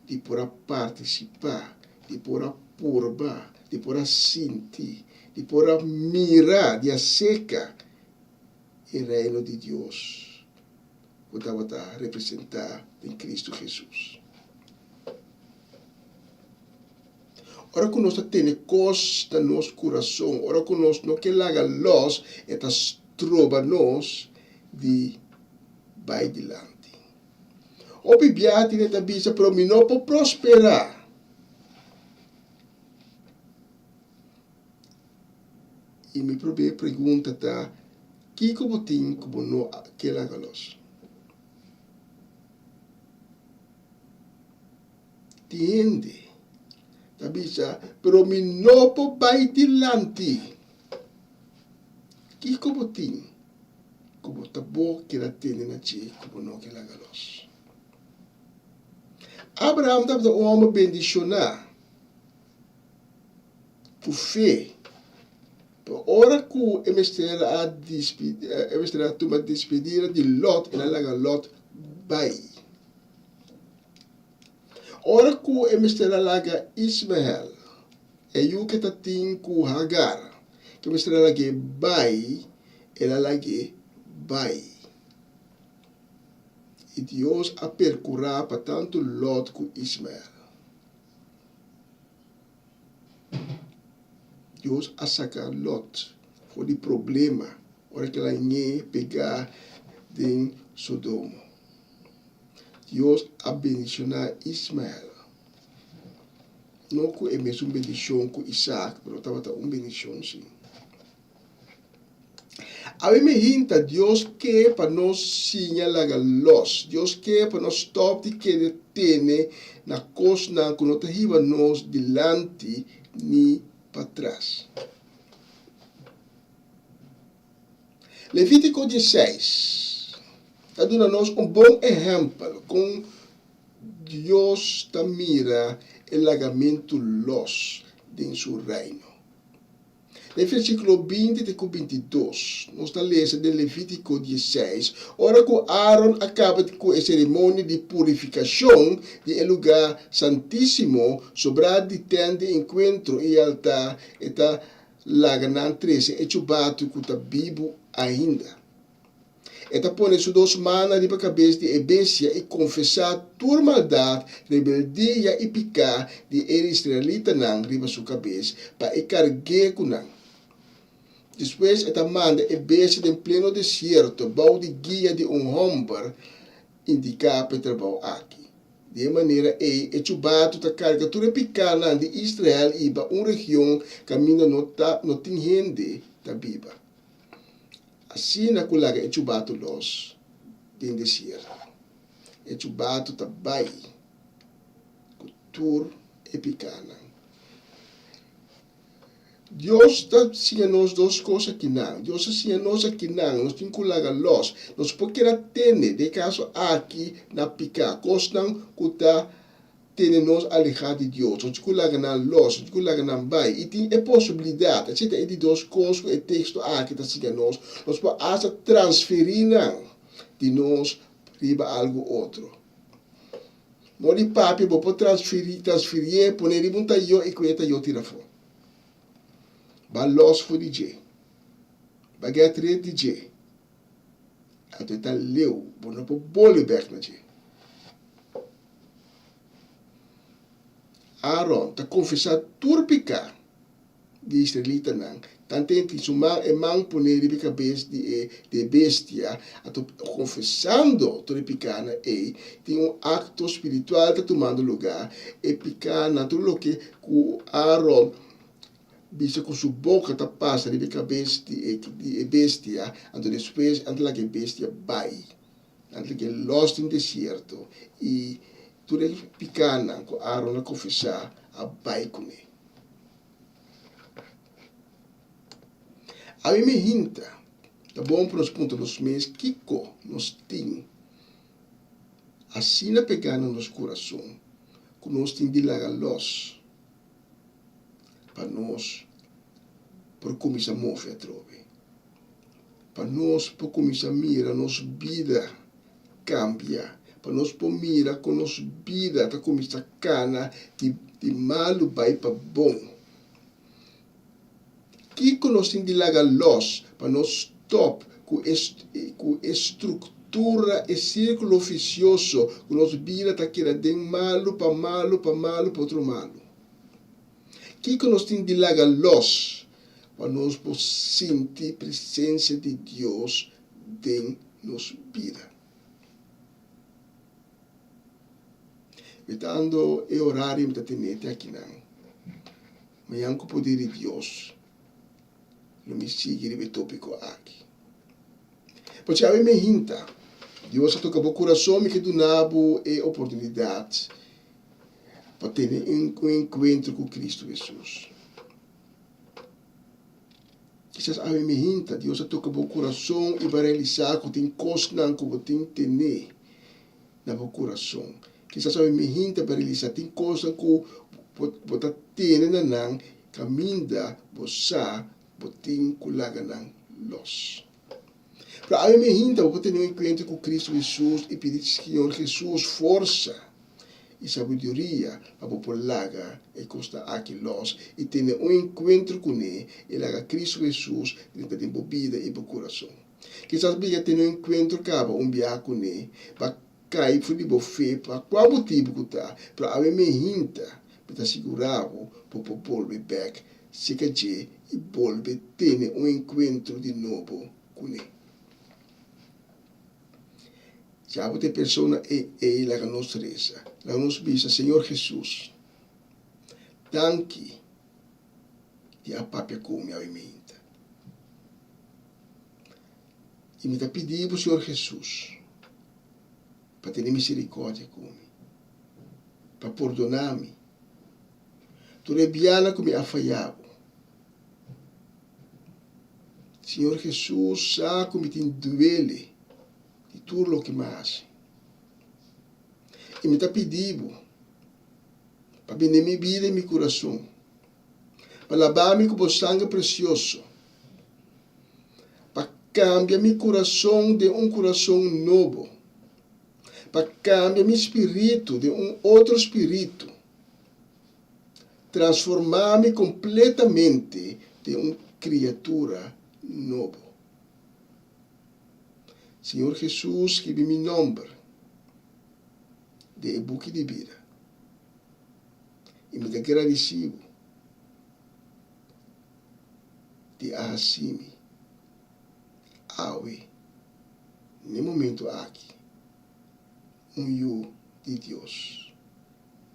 di por a partisipá, di por a purba, di por a sinti, di por a mira di aserka e Reino di Dios ku tabata representá den Kristu Hesus. Ora ku nos ta tene kos na nos kurason, ora ku nos no ke laga lòs, e ta stroba nos di bai dilanti. Hopi biaha tin e ta bisa, Pero mi no por prosperá. I mi promé pregunta ta, Kiko bo tin ku bo no ke laga los? Tin hende ta bisa, Pero mi no por bai dilanti. Kiko bo tin ku bo ta bo keda tene na dje ku bo no ke laga los? Abraham tabata un hòmber bendishoná. Ku fe. Pero ora ku e mester a e mester a tuma despedida di Lot, el a laga Lot bai. Ora ku e mester a laga Ismael, e yu ke ta tin ku Hagar, ke mester a lag'é bai, el a lag'é bai. I Dios a perkurá pa tantu Lot ku Ismael. Dios a saka Lot for di problema ora ku el a ñe pegá den Sodomo. Dios a bendishoná Ismael, no ku e mesun bendishon ku Isaak, pero tabata un bendishon sí. Awe mi hinta, Dios ke pa nos siña laga los. Dios ke pa nos stòp di kere tene na kosnan ku no ta hiba nos dilanti ni patras. Levítiko dieseis ta duna nos un bon ehèmpel kon Dios ta mira e lagamentu los den su Reino. Den versíkulo 20 te ku 22, nos ta lesa den Levítiko 16, Ora ku Aaron a kaba ku e seremonia di purifikashon di e lugá santísimo, sobrá di tènt di enkuentro i altá, e ta laga nan trese e chubatu ku ta bibu ainda. E ta pone su dos mannan riba kabes di e bestia i konfesá tur maldat, rebeldia i piká di e israelitanan riba su kabes, pa e karg'é ku nan. Despues e ta manda e bestia den pleno desierto bou di guia di un hòmber indiká pa e trabou aki. Di e manera ei e chubatu ta karga tur e pikánan di Israel i ba un region kaminda no ta no tin hende ta biba. Asina ku laga e chubatu los den desierto, e chubatu ta bai ku tur e pikánan. Dios ta siña nos dos kos akinan. Dios a siña nos akinan, nos tin ku laga los. Nos por keda tene, den e kaso aki, na piká, kosnan ku ta tene nos alehá di Dios. Nos tin ku laga nan los, nos tin ku laga nan bai. I tin e posibilidat, esei ta e di dos kos ku e teksto aki ta siña nos, nos por asta transferí nan di nos riba algu otro. Mo di papia bo por transferí, transfirié, pone riba un tayó i ku e tayó tira afó. Ba los for di dje. Ba get rid di dje. Anto e ta leu, bo no por bolbe bek na dje. Aaron ta konfesá tur piká di israelitanan, tanten tin su man e man poné riba e kabes di e di e bestia, anto konfesando tur e pikánan ei, tin un akto spiritual ta tumando lugá, e pikánan, tur loke ku Aaron bisa ku su boka ta pasa riba e kabes di e di e bestia, anto despues nan ta laga e bestia bai, nan ta laga e lòs den desierto, i tur e pikánan ku Aaron a konfesá a bai kuné. Ami mi hinta, ta bon pa nos puntra nos mes kiko nos tin asina pegá na nos kurason ku nos tin di laga lòs pa nos por kuminsá move atrobe, pa nos por kuminsá mira nos bida kambia, pa nos por mira kon nos bida ta kuminsá kana di di malu bai pa bon. Kiko nos tin di laga lòs pa nos stòp ku e ku e struktura, e sírkulo visioso ku nos bida ta keda den malu pa malu pa malu pa otro malu? Kiko nos tin di laga lòs pa nos por sinti presensia di Dios den nos bida. Wetando e orario mi ta tene te akinan, mañan ku poder di Dios lo mi sigui riba e topiko aki. Pasobra awe mi hinta, Dios a toka bo kurason, mi ke duna bo e oportunidat pa tene un enkuentro ku Kristu Hesus. Kisas awe mi hinta, Dios a toka bo kurason i bo a realisá ku tin kosnan ku bo tin tene na bo kurason. Kisas awe mi hinta bo a realisá tin kosnan ku bo ta tene na nan kaminda bo sa bo tin ku laga nan los. Pero awe mi hinta bo por tene un enkuentro ku Kristu Hesus i pidi Señor Hesus forsa i sabiduria pa bo por laga e kosnan aki lòs i tene un enkuentro kuné i laga Kristu Hesus drenta den bo bida i bo kurason. Kisas bo ya tene un enkuentro kaba un biaha kuné pa kai for di bo fe pa kua motibu ku ta, pero awe mehinta mi ta sigurá bo bo por bolbe bèk serka dje i bolbe tene un enkuentro di nobo kuné. Ya bo ta e persona ei, ei laga nos resa. Laga nos bisa, Señor Jesus, danki di a papia ku mi awe meinta. I mi ta pidi bo, Señor Jesus, pa tene misericordia ku mi, pa pordona mi tur e bianan ku mi a faya bo. Señor Jesus sa ku mi tin duele di tur loke mi a hasi. I mi ta pidi bo pa bini mi bida i mi kurason, Pa laba mi ku bo sanger presioso. Pa kambia mi kurason den un kurason nobo. Pa kambia mi spiritu den un otro spiritu. Transformá mi kompletamente den un kriatura nobo. Señor Hesus, skibi mi nòmber den e buki di bida. I mi ta gradisí bo di a hasi mi awe, n'e momento aki, un yu di Dios.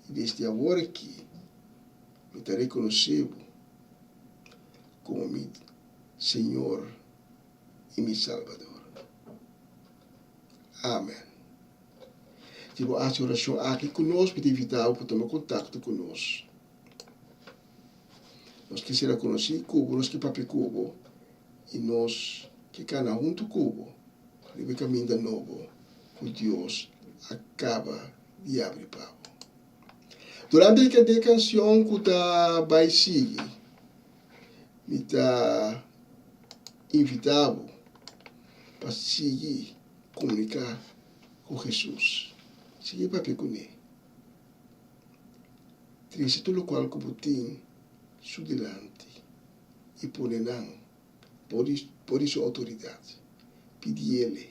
I desde awor aki mi ta rekonosé bo komo mi Señor i mi Salbador. Amen. Si bo hasi orashon aki ku nos, mi ta invitá bo pa tuma kontakto ku nos. Nos ke sera konosí ku bo, nos ke papia ku bo i nos ke kana huntu ku bo riba e kaminda nobo ku Dios a kaba di abri pa bo. Durante e kanshon ku ta bai sigui, mi ta invitá bo pa sigui komuniká ku Hesus. Sigui papia kuné. Trese tur lokual ku bo tin su dilanti i pone nan bou di su outoridat. Pidiele,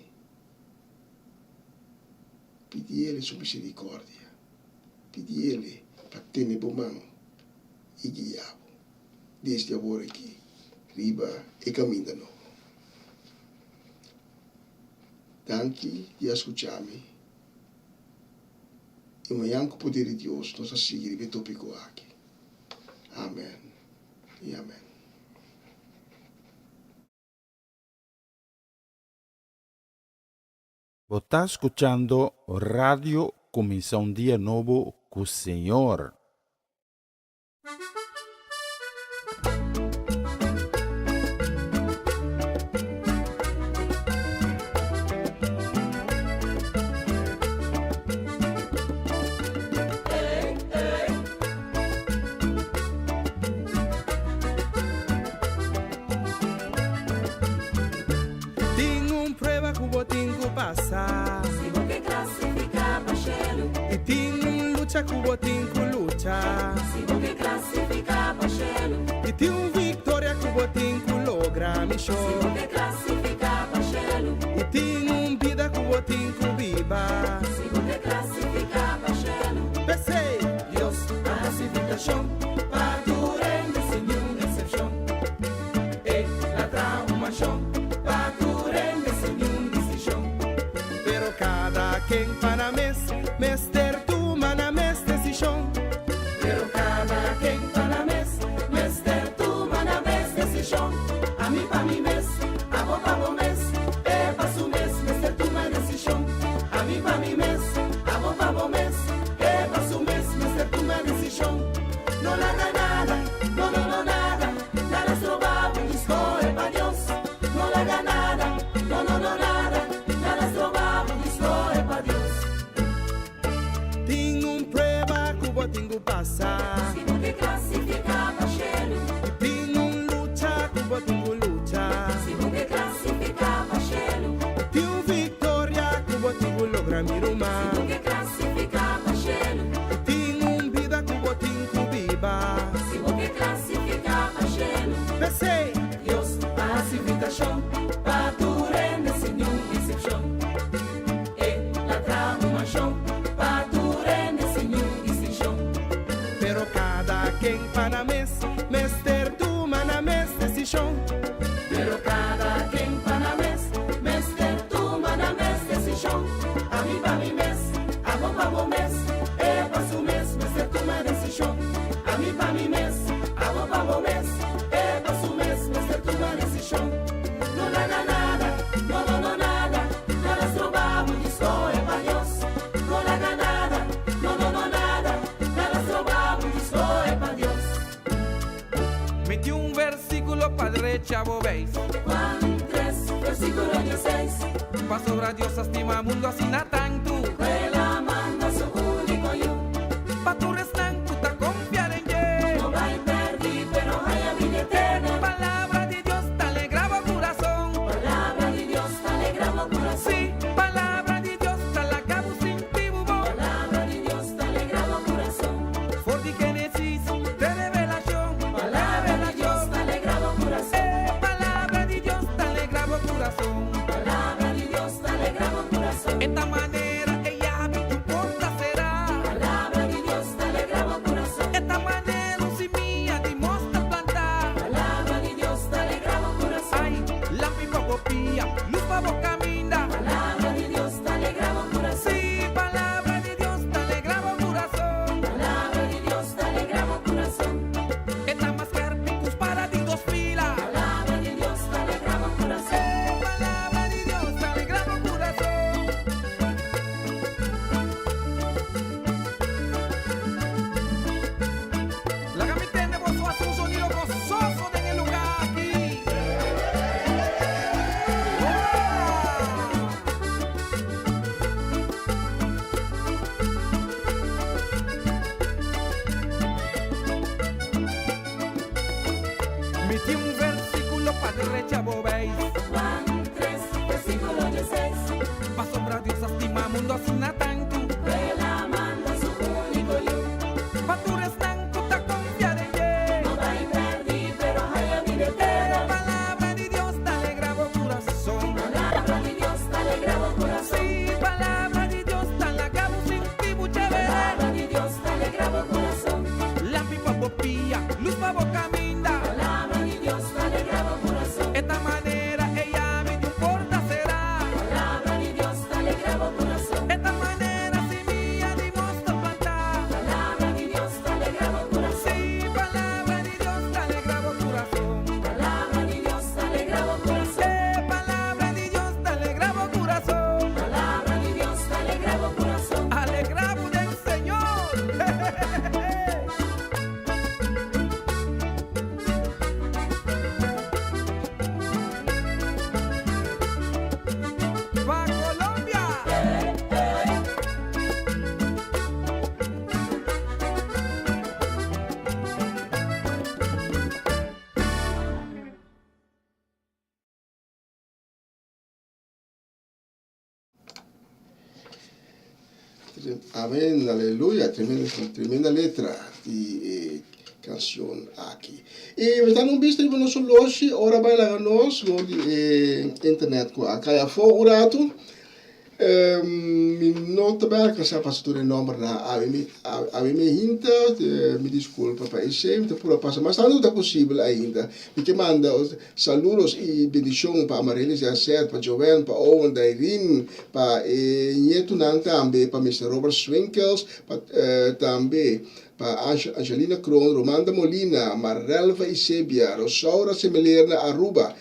pidiele su miserikòrdia, pidiele pa tene bo man i guia bo desde awor aki riba e kaminda nobo. Danki di a skucha mi. I mañan ku poder di Dios nos a sigui riba e topiko aki. Amen i amen. Bo ta skuchando Radio Kuminsá un Dia Nobo ku Señor. Tin un prueba ku bo tin ku pasa. Si bo ke klasifiká pa shelu. I tin un lucha ku bo tin ku lucha. Si bo ke klasifiká pa shelu. I tin un viktoria ku bo tin ku logra, mi Si bo ke klasifiká pa shelu. I tin un bida ku bo tin ku biba. Si bo ke klasifiká pa shelu. P'esei, Dios a hasi invitashon pa tur hende sin niun eksepshon. E la traha un manshon pa tur hende sin niun distinshon. Pero kada ken pa nan mes mester tuma nan mes desishon. Pero kada ken pa nan mes mester tuma nan mes desishon. Ami pa mi mes, abo pa bo mes, e pa su mes mester tuma desishon. Ami pa mi mes, abo pa bo mes, e pa su mes mester tuma desishon. No laga nada, no no no nada, nada stroba bo di skohe pa Dios. No laga nada, no no no nada, nada stroba bo di skohe pa Dios. Tin un prueba ku bo tin ku pasa. Si bo ke klasifiká pa shelu. I tin un lucha ku bo tin ku lucha. Si bo ke klasifiká pa shelu. I tin un viktoria ku bo tin ku logra, mi ruman. Si bo ke klasifiká pa shelu. I tin un bida ku bo tin ku biba. Si bo ke klasifiká pa shelu. P'esei, Dios a hasi invitashon pa tur hende sin niun eksepshon. E la traha un manshon pa tur hende sin niun distinshon. Pero kada ken pa nan mes mester tuma nan mes desishon. Pero kada ken pa nan mes mester tuma nan mes desishon. Ami pa mi mes, abo pa bo mes, e pa su mes mester tuma desishon. Ami pa mi mes, abo pa bo mes, e pa su mes mester tuma desishon. No laga nada, no no no nada, nada stroba bo di skohe pa Dios. No laga nada, no no no nada, nada stroba bo di skohe pa Dios. Mi tin un versíkulo pa drecha bo beis. Juan 3, versíkulo 16. Pasobra Dios a stima mundu asina tantu. Ku el a manda su úniko Yu. Pa tur esnan ku ta konfia den dje. No bai pèrdí, pero haña. Mi tin un versíkulo pa drecha bo beis. Juan 3, versíkulo 16. Pasobra Dios a stima mundu asina tantu. Ku el a manda su úniko Yu. Pa tur esnan ku ta konfia den dje. No bai pèrdí, pero haña bida eterno. E palabra di Dios ta alegrá bo kurason. Palabra di Dios ta alegrá bo kurason. Sí, palabra di Dios ta laga bo sinti bo chévere. Palabra di Dios ta alegrá bo kurason. Lampi pa bo pia, lus pa bo kaminda. Palabra di Dios ta alegrá bo kurason. E ta manera e yabi di un porta será. Palabra di Dios ta alegrá bo kurason. E ta manera simia di mosto plantá. Palabra di Dios ta alegrá bo kurason. Sí, palabra di Dios ta alegrá bo kurason. Palabra di Dios ta alegrá bo kurason. E palabra di Dios ta alegrá bo kurason. Palabra di Dios ta alegrá bo kurason. Alegrá bo den Señor. Pa Colombia! Amen, aleluya, tremenda, tremenda letra di e canción aki. Y we ta un bista riba nos oloshi, ora bai laga nos, no di e internet ku a kai afó un ratu. Mi no ta bai alkansá pasa tur e nòmbernan awe mi awe mi hinta, mi diskulpa pa esei, mi ta pura pasa mas tantu ku ta posibel ainda. Mi ke manda saludos i bendishon pa Amarelis Yacet, pa Joanne, pa Owen, Dairin, pa e ñetunan tambe, pa Mister Robert Swinkels, pa tambe pa Angelina Kroon, Romanda Molina, Marelva Isebia, Rosaura Semeleer na Aruba,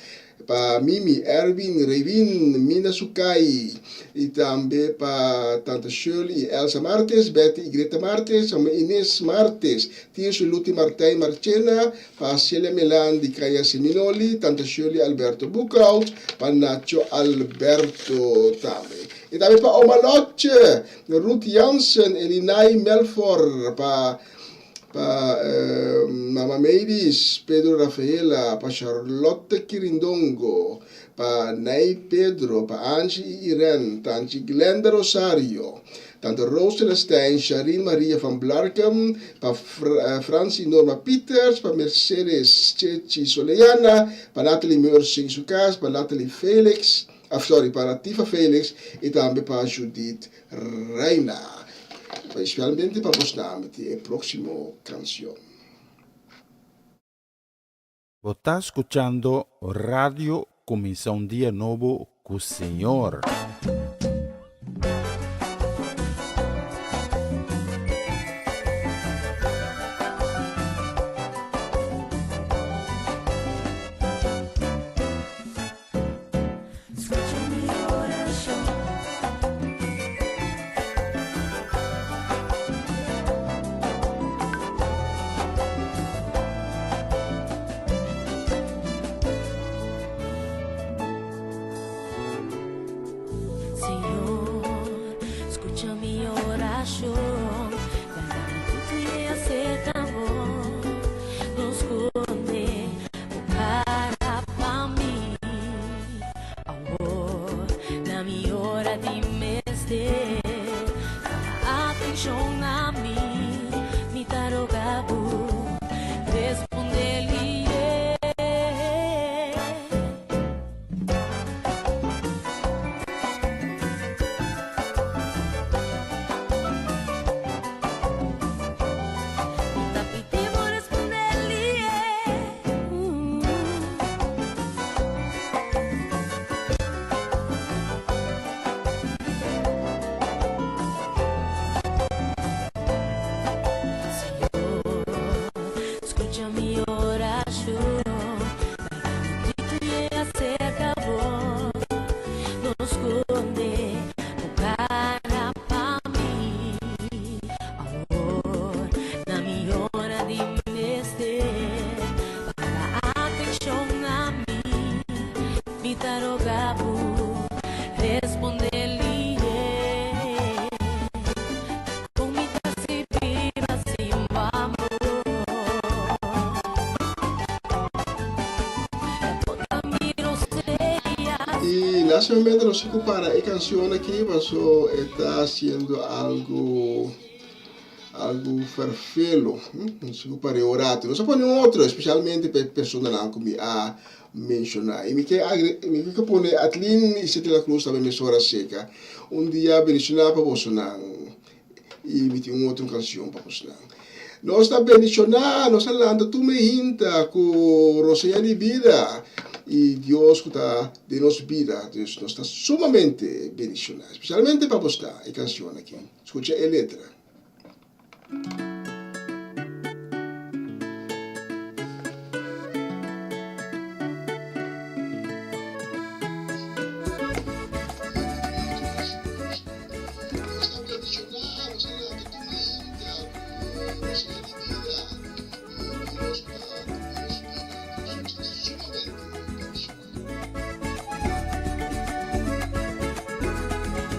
Pa Mimi, Erwin, Rewin, Mina Sukai y tambe pa Tante Shirley y Elsa Martes, Betty y Greta Martes, Mama Ines Martes, Tirso y Luti Martijn Marchena, pa Celia Melan di Kaya Seminoli, Tante Shirley Alberto Boekhout, pa Nacho Alberto tambe. Y tambe pa Oma Lotje, Ruth Jansen, Elinay Melfor, pa. Pa Mama Mavis, Pedro Rafaela, pa Charlotte Kirindongo, pa Nay Pedro, pa Angie y Irene, Tanchi Glenda Rosario, Tante Roos Celestijn, Sharine Maria van Blarkum, pa Frans y Norma Pieters, pa Mercedes Chechi Soleana, pa Natalie Meursing su cas, pa Natalie Felix, ah sorry, pa Latifa Felix y tambe pa Judith Reina. Especialmente pa bosnan di e próximo canción. Bo ta skuchando Radio Kuminsá un Dia Nobo ku Señor. lastimamente nos tin ku para e kanshon aki paso e ta hasiendo algu algu ferfelo. Nos tin ku para e un ratu. Nos a pone un otro espesialmente pa e personanan ku mi a menshoná. I mi ke mi ke pone Atlin i City La Cruz tambe mesora seka. Un dia bendishoná pa bosonan. I mi tin un otro kanshon pa bosnan. Nos ta bendishoná, nos ta lanta tur mehinta ku rosea di bida i Dios ku ta den nos bida. Dus nos ta sumamente bendishoná, spesialmente pa bosnan e kanshon aki. Skucha e letra.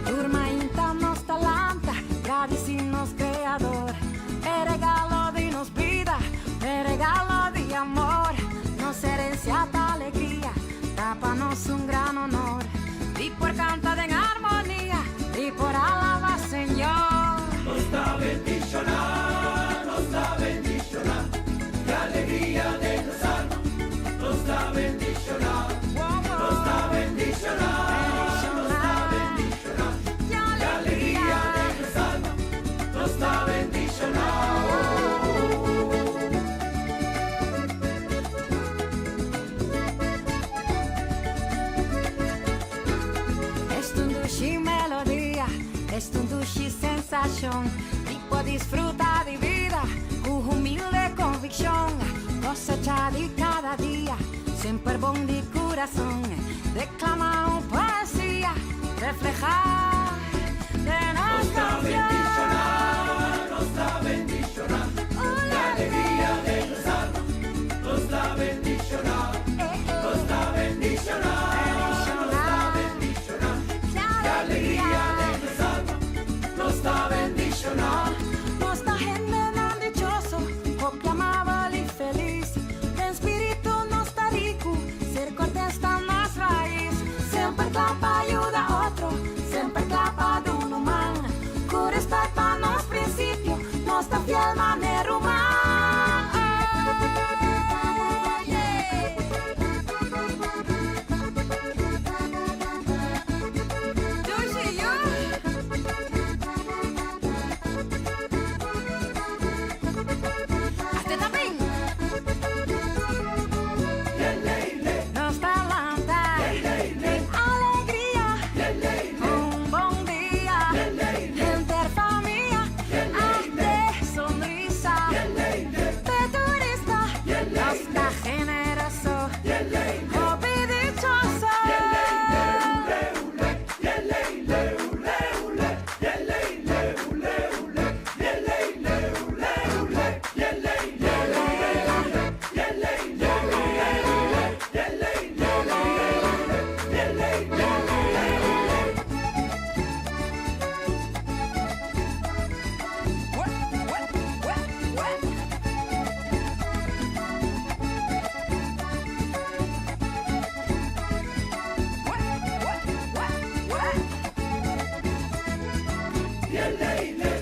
Tur mainta nos ta lanta, gradisí nos Kreador p'e regalo di nos bida, p'e regalo di amor. Nos herensia ta alegria, ta pa nos un gran honor di por kanta den armonia, di por alabá Señor. Nos ta bendishoná, nos ta bendishoná, e alegria den nos alma. Nos ta bendishoná, nos ta bendishoná, nos ta bendishoná, e alegria den nos alma. Nos ta bendishoná. Esta un dushi melodia, esta un dushi sensashon di por disfruta di bida ku humilde konvikshon. Kosecha di kada dia, semper bon di kurason. Deklama un poesia, reflehá den nos Nos ta kanshon. bendishoná, nos ta bendishoná, e alegria den nos alma. Nos ta bendishoná, nos ta bendishoná, nos ta bendishoná, e alegria den nos alma. Nos ta bendishoná. Nos ta hendenan dichoso, hopi amabel i felis. Den spiritu nos ta riku, ser kortes ta nos rais. Semper kla pa yuda otro, semper kla pa duna un man. Ku respet pa nos prinsipio, nos ta fiel manera ruman. Dushi yu! Hasta ta bin! Nos ta lanta den alegria, un bon dia, henter famia, hasta sonrisa p'e turista. Nos ta generoso, hopi dichoso.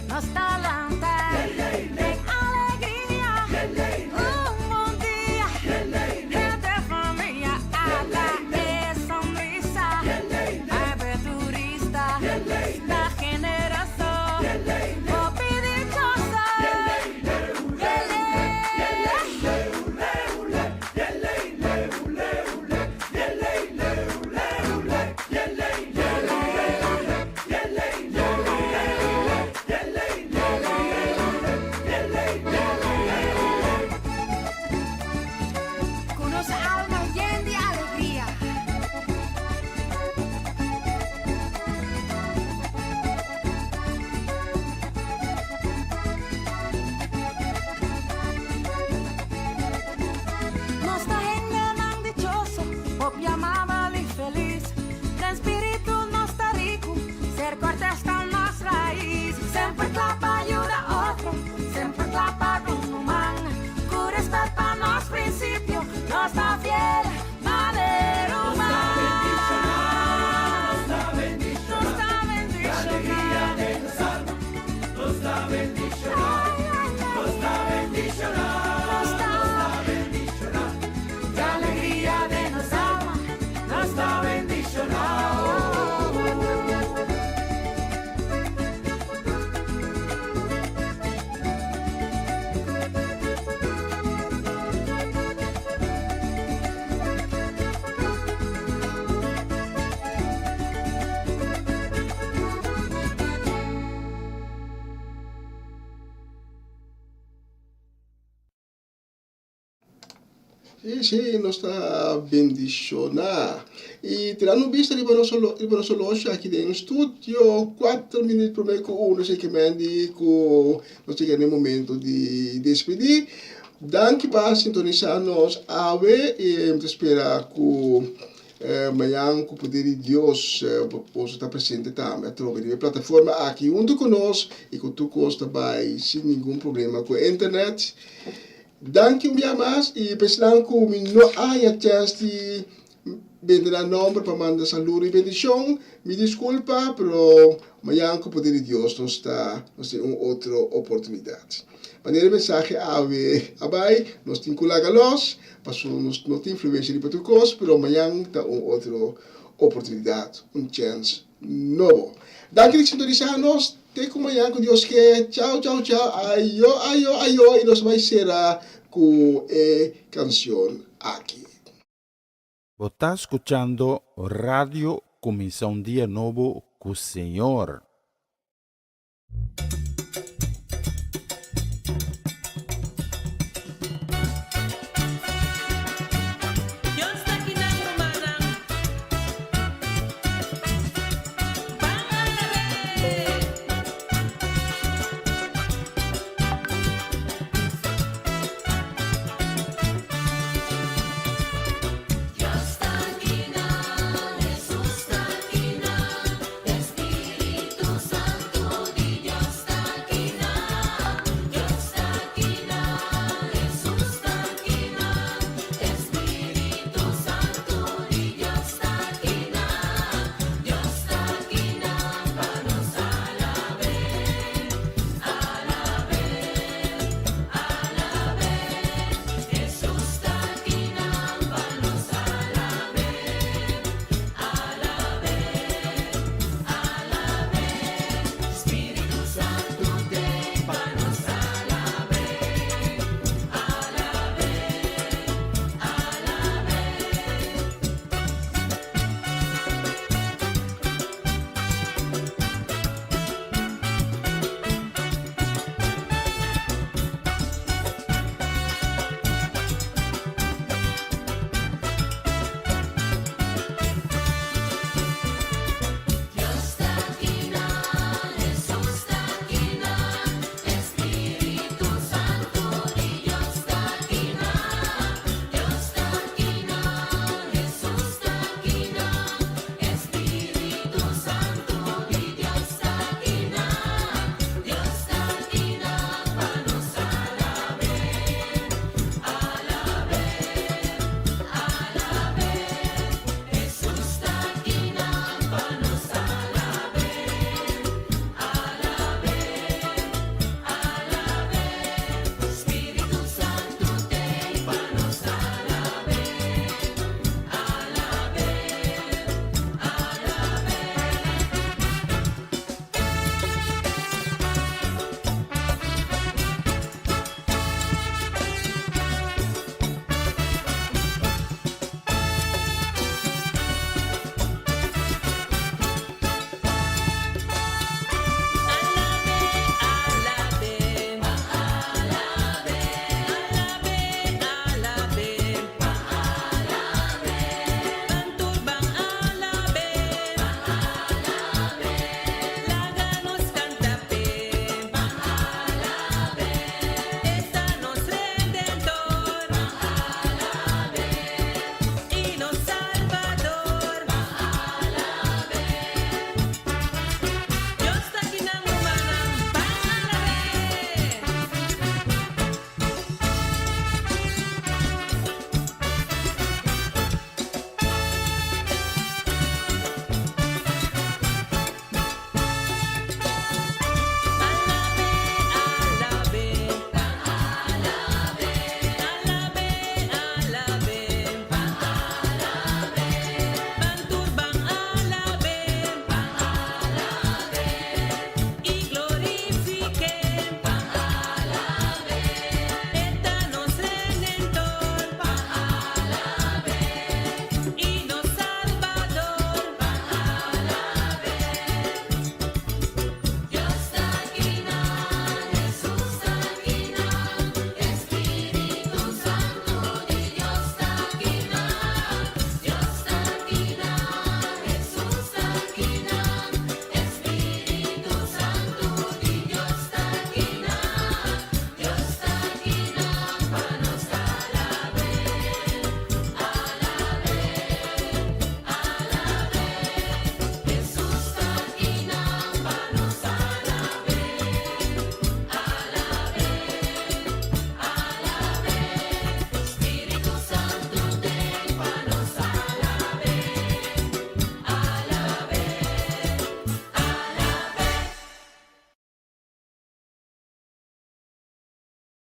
Nos ta lanta den alegria, un bon dia, henter famia, ata e sonrisa, p'e turista, ta generoso, hopi dichoso. Ku nos alma yen di alegria. Nos ta hendenan dichoso. Sí, sí, nos ta bendishoná. I tirando un bista riba nos riba nos horloge aki den studio, kuater minüt promé ku uno, esei ke men di ku nos ta yega na e momento di despedí. Danki pa sintonisá nos awe i mi ta spera ku mañan ku poder di Dios boso ta presente tambe atrobe riba e plataforma aki huntu ku nos i ku tur kos ta bai sin ningun problema ku e internet. Danki un bia mas y pa esnan cu mi no a haya chance di bende nan nomber pa manda saludo y bendicion, mi disculpa, pero mañan cu poder di Dios nos ta nos tin un otro oportunidad. Manera e mensahe awe a bay, nos tin cu laga los, paso nos no tin influencia riba tur cos, pero mañan ta un otro oportunidad, un chance nobo. Danki di sintonisa nos, te cu mañan cu Dios ke. Chao chao chao, ayo ayo ayo y nos bay cera cu e cancion aki. Bo ta scuchando Radio Cuminsa un Dia Nobo cu Señor.